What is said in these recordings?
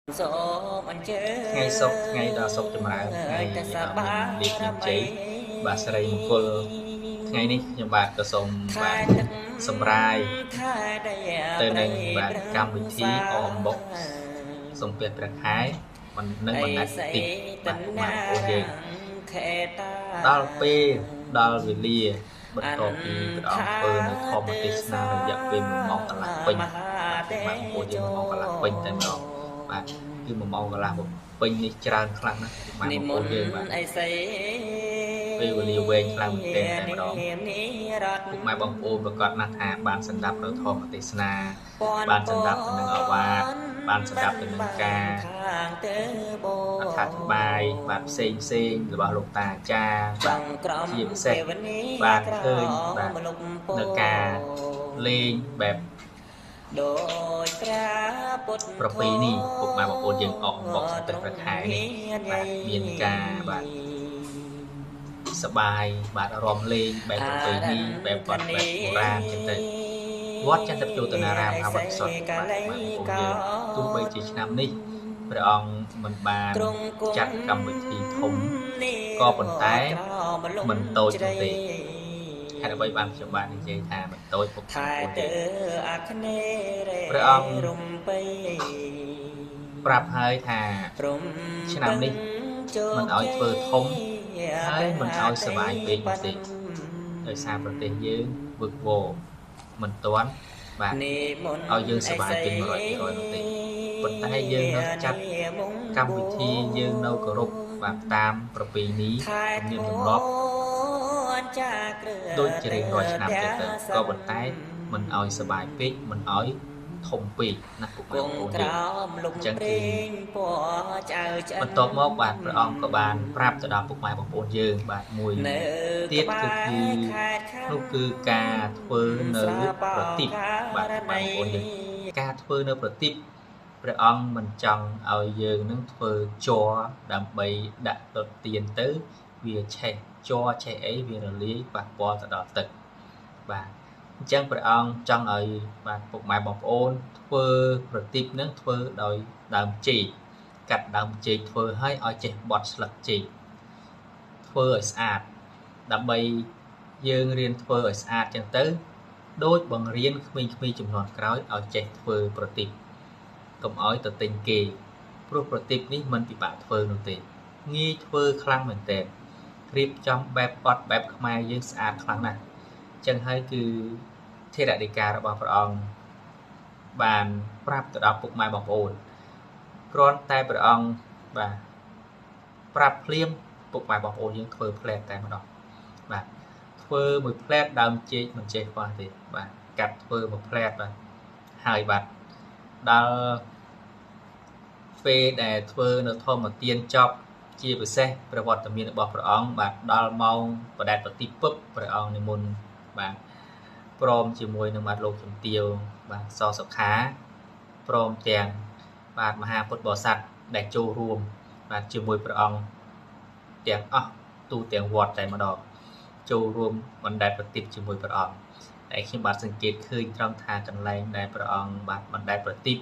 សូមអញ្ជើញ ថ្ងៃសុក្រ ថ្ងៃដ៏សុខចម្រើន ថ្ងៃមានលៀបមានជ័យ បាទ សិរីមង្គល ថ្ងៃនេះខ្ញុំបាទក៏សូមបាទសម្រាយទៅនឹងបាទកម្មវិធីអមបុកសំពះព្រះខែ មិននឹងបណ្ដាតិច បាទ ពុកម៉ែបងប្អូនយើង ដល់ពេលដល់វេលា បន្ទាប់ពីព្រះអង្គធ្វើនៅធម្មទេសនារយៈពេល1ម៉ោងកន្លះពេញ បាទ ពុកម៉ែបងប្អូនយើង 1ម៉ោងកន្លះពេញតែម្ដង បាទ គឺ1ម៉ោងកន្លះពេញនេះច្រើនខ្លាំងណាស់ ពុកម៉ែបងប្អូនយើង បាទ ពេលវេលាវែងខ្លាំងមែនទែនតែម្ដង ពុកម៉ែបងប្អូនប្រកាសណាស់ថាបានស្ដាប់នៅធម្មទេសនា បានស្ដាប់ទៅនឹងអវាទ បានស្ដាប់ទៅនឹងការអត្ថាធិប្បាយ បាទ ផ្សេងផ្សេងរបស់លោកតាអាចារ្យ បាទ ជាពិសេសបាទឃើញបាទនៅការលេងបែបដោយព្រះពុទ្ធប្រពៃណី ពុកម៉ែបងប្អូនយើង អកបកសន្តិព្រះខែនេះ បាទ មានការបាទសបាយ បាទ រំលេងបែបប្រពៃណី បែបវត្តបែបបុរាណចឹងទៅ វត្តចន្ទពជោតនារាមអវត្តសុទ្ធ បាទ បងប្អូនយើង ទោះបីជាឆ្នាំនេះព្រះអង្គមិនបានចាត់កម្មវិធីធំ ក៏ប៉ុន្តែមិនតូចនោះទេ ហេតុអ្វីបានខ្ញុំបាទនិយាយថាមិនតូច ពុកបងប្អូនយើង ព្រះអង្គប្រាប់ហើយថាឆ្នាំនេះមិនឲ្យធ្វើធំ ហើយមិនឲ្យសបាយពេកនោះទេ ដោយសារប្រទេសយើងវឹកវរមិនទាន់ បាទ ឲ្យយើងសបាយពេញ100%នោះទេ ប៉ុន្តែយើងនៅចាត់កម្មវិធី យើងនៅគោរពបាទតាមប្រពៃណីទំនៀមទម្លាប់ដូចជារៀងរាល់ឆ្នាំទៅ ក៏ប៉ុន្តែមិនឲ្យសបាយពេក មិនឲ្យធំពេកណា ពុកម៉ែបងប្អូនយើង អញ្ចឹងគឺបន្ទាប់មកបាទ ព្រះអង្គក៏បានប្រាប់ទៅដល់ពុកម៉ែបងប្អូនយើង បាទ មួយទៀតគឺនោះគឺការធ្វើនៅប្រទីប បាទ ពុកម៉ែបងប្អូនយើង ការធ្វើនៅប្រទីប ព្រះអង្គមិនចង់ឲ្យយើងនឹងធ្វើជ័រដើម្បីដាក់ដុតទៀនទៅ វាឆេះជ័រឆេះអីវារលាយប៉ះពាល់ទៅដល់ទឹក បាទ អញ្ចឹងព្រះអង្គចង់ឲ្យបាទពុកម៉ែបងប្អូនធ្វើប្រទីបនឹងធ្វើដោយដើមចេក កាត់ដើមចេកធ្វើឲ្យឲ្យចេះបត់ស្លឹកចេក ធ្វើឲ្យស្អាត ដើម្បីយើងរៀនធ្វើឲ្យស្អាតចឹងទៅ ដូចបង្រៀនក្មេងៗចំនួនក្រោយឲ្យចេះធ្វើប្រទីប កុំឲ្យទៅទិញគេ ព្រោះប្រទីបនេះមិនពិបាកធ្វើនោះទេ ងាយធ្វើខ្លាំងមែនទែន រៀបចំបែបបត់បែបខ្មែរយើងស្អាតខ្លាំងណាស់ ចឹងហើយគឺថេរដីការបស់ព្រះអង្គបានប្រាប់ទៅដល់ពុកម៉ែបងប្អូន គ្រាន់តែព្រះអង្គបាទប្រាប់ភ្លាម ពុកម៉ែបងប្អូនយើងធ្វើផ្លែតតែម្ដង បាទ ធ្វើមួយផ្លែតដើមចេកមិនចេះខ្វះទេ បាទ កាត់ធ្វើមួយផ្លែត បាទ ហើយបាទដល់ពេលដែលធ្វើនៅធម្មទានចប់ ជាពិសេសព្រះវត្តមានរបស់ព្រះអង្គ បាទ ដល់ម៉ោងបដិបតិពឹប ព្រះអង្គនិមន្ត បាទ ព្រមជាមួយនឹងបាទលោកជំទាវ បាទ សសុខា ព្រមទាំងបាទមហាពុទ្ធបរិស័ទដែលចូលរួម បាទ ជាមួយព្រះអង្គទាំងអស់ទូទាំងវត្តតែម្ដង ចូលរួមបណ្ដែតប្រទីបជាមួយព្រះអង្គ តែខ្ញុំបាទសង្កេតឃើញត្រង់ថាកន្លែងដែលព្រះអង្គបាទបណ្ដែតប្រទីប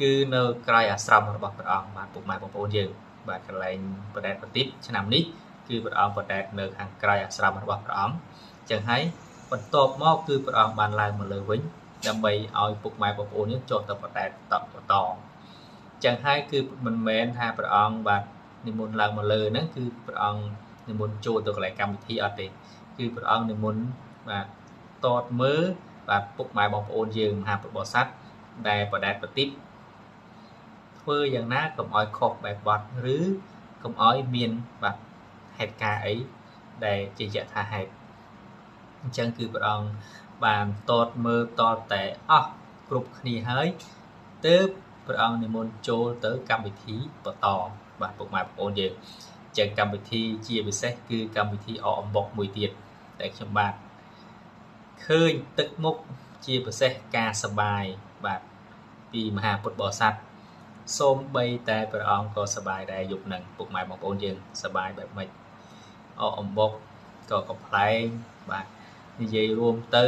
គឺនៅក្រោយអាស្រមរបស់ព្រះអង្គ បាទ ពុកម៉ែបងប្អូនយើង បាទ កន្លែងបណ្ដែតប្រទីបឆ្នាំនេះគឺព្រះអង្គបណ្ដែតនៅខាងក្រោយអាស្រមរបស់ព្រះអង្គ អញ្ចឹងហើយបន្ទាប់មកគឺព្រះអង្គបានឡើងមកលើវិញ ដើម្បីឲ្យពុកម៉ែបងប្អូនយើងចូលទៅបណ្ដែតតបន្ត អញ្ចឹងហើយគឺមិនមែនថាព្រះអង្គបាទនិមន្តឡើងមកលើហ្នឹង គឺព្រះអង្គនិមន្តចូលទៅកន្លែងកម្មវិធីអត់ទេ គឺព្រះអង្គនិមន្តបាទតតមើល បាទ ពុកម៉ែបងប្អូនយើងមហាពុទ្ធបរិស័ទដែលបណ្ដែតប្រទីបធ្វើយ៉ាងណាកុំឲ្យខុសបែបបត់ ឬកុំឲ្យមានបាទហេតុការណ៍អីដែលជាយថាហេតុ អញ្ចឹងគឺព្រះអង្គបានតតមើលតតែអស់គ្រប់គ្នាហើយ ទើបព្រះអង្គនិមន្តចូលទៅកម្មវិធីបន្ត បាទ ពុកម៉ែបងប្អូនយើង អញ្ចឹងកម្មវិធីជាពិសេសគឺកម្មវិធីអកអំបុកមួយទៀត ដែលខ្ញុំបាទឃើញទឹកមុខជាពិសេសការសបាយ បាទ ពីមហាពុទ្ធបរិស័ទ សូម្បីតែព្រះអង្គក៏សបាយដែរយប់ហ្នឹង ពុកម៉ែបងប្អូនយើង សបាយបែបម៉េច អកអំបុកក៏កំប្លែង បាទ និយាយរួមទៅ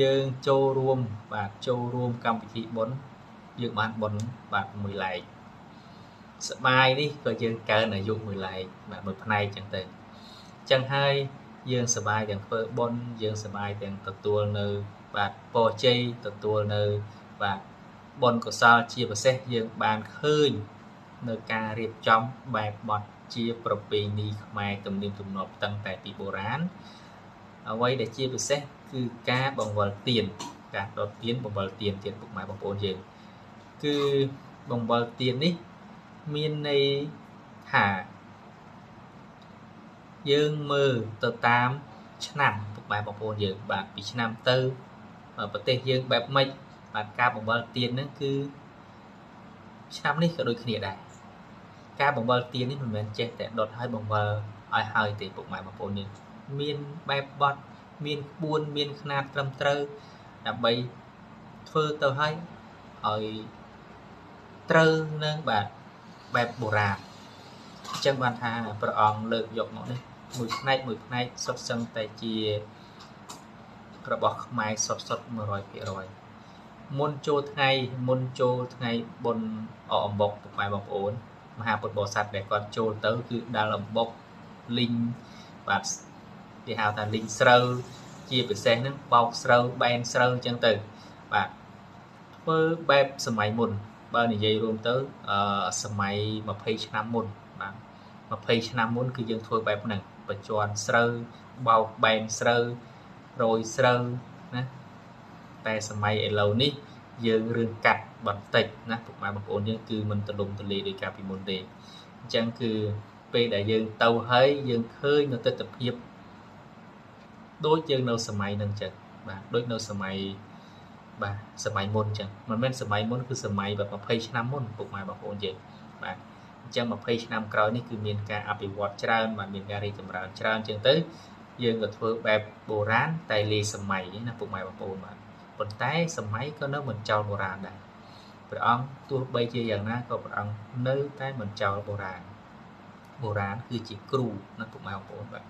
យើងចូលរួម បាទ ចូលរួមកម្មវិធីបុណ្យ យើងបានបុណ្យបាទមួយឡែកសបាយនេះក៏យើងកើនអាយុមួយឡែកបាទមួយផ្នែកចឹងទៅចឹងហើយយើងសបាយទាំងធ្វើបុណ្យយើងសបាយទាំងទទួលនៅបាទពរជ័យទទួលនៅបាទបុណ្យកុសលជាពិសេសយើងបានឃើញនៅការរៀបចំបែបបទជាប្រពៃណីខ្មែរទំនៀមទម្លាប់តាំងតែពីបុរាណអ្វីដែលជាពិសេសគឺការបង្វិលទៀនការដុតទៀនបង្វិលទៀនទៀតពុកម៉ែបងប្អូនយើងគឺបង្វិលទៀននេះមានន័យថាយើងមើលទៅតាមឆ្នាំពុកម៉ែបងប្អូនយើងបាទពីឆ្នាំទៅប្រទេសយើងបែបម៉េចបាទការបង្វិលទៀនហ្នឹងគឺឆ្នាំនេះក៏ដូចគ្នាដែរការបង្វិលទៀននេះមិនមែនចេះតែដុតឲ្យបង្វិលឲ្យហើយទេពុកម៉ែបងប្អូនយើងមានបែបបទមានក្បួនមានខ្នាតត្រឹមត្រូវដើម្បីធ្វើទៅឲ្យត្រូវនឹងបាទបែបបុរាណអញ្ចឹងបានថាព្រះអង្គលើកយកមកនេះមួយផ្នែកមួយផ្នែកសុទ្ធសឹងតែជារបស់ខ្មែរសុទ្ធសុទ្ធ 100% មុនចូលថ្ងៃបុណ្យអកអំបុកពុកម៉ែបងប្អូនមហាពុទ្ធបរិស័ទដែលគាត់ចូលទៅគឺដាល់អំបុកលីងបាទគេហៅថាលីងស្រូវជាពិសេសហ្នឹងបោកស្រូវបែនស្រូវអញ្ចឹងទៅបាទធ្វើបែបសម័យមុនបើនិយាយរួមទៅសម័យ20ឆ្នាំមុនបាទ20ឆ្នាំមុនគឺយើងធ្វើបែបហ្នឹងបញ្ជាន់ស្រូវបោកបែនស្រូវរោយស្រូវណាតែសម័យឥឡូវនេះយើងរឿងកាត់បន្តិចណាពុកម៉ែបងប្អូនយើងគឺមិនទលំទលាយដោយកាលពីមុនទេអញ្ចឹងគឺពេលដែលយើងទៅហើយយើងឃើញនៅទិដ្ឋភាពដូចយើងនៅសម័យហ្នឹងចឹងបាទដូចនៅសម័យបាទសម័យមុនចឹងមិនមែនសម័យមុនគឺសម័យបែប20ឆ្នាំមុនពុកម៉ែបងប្អូនយើងបាទអញ្ចឹង20ឆ្នាំក្រោយនេះគឺមានការអភិវឌ្ឍច្រើនបាទមានការរីកចម្រើនច្រើនចឹងទៅយើងក៏ធ្វើបែបបុរាណតែលាយសម័យណាពុកម៉ែបងប្អូនបាទប៉ុន្តែសម័យក៏នៅមិនចោលបុរាណដែរព្រះអង្គទោះបីជាយ៉ាងណាក៏ព្រះអង្គនៅតែមិនចោលបុរាណបុរាណគឺជាគ្រូណាពុកម៉ែបងប្អូនបាទ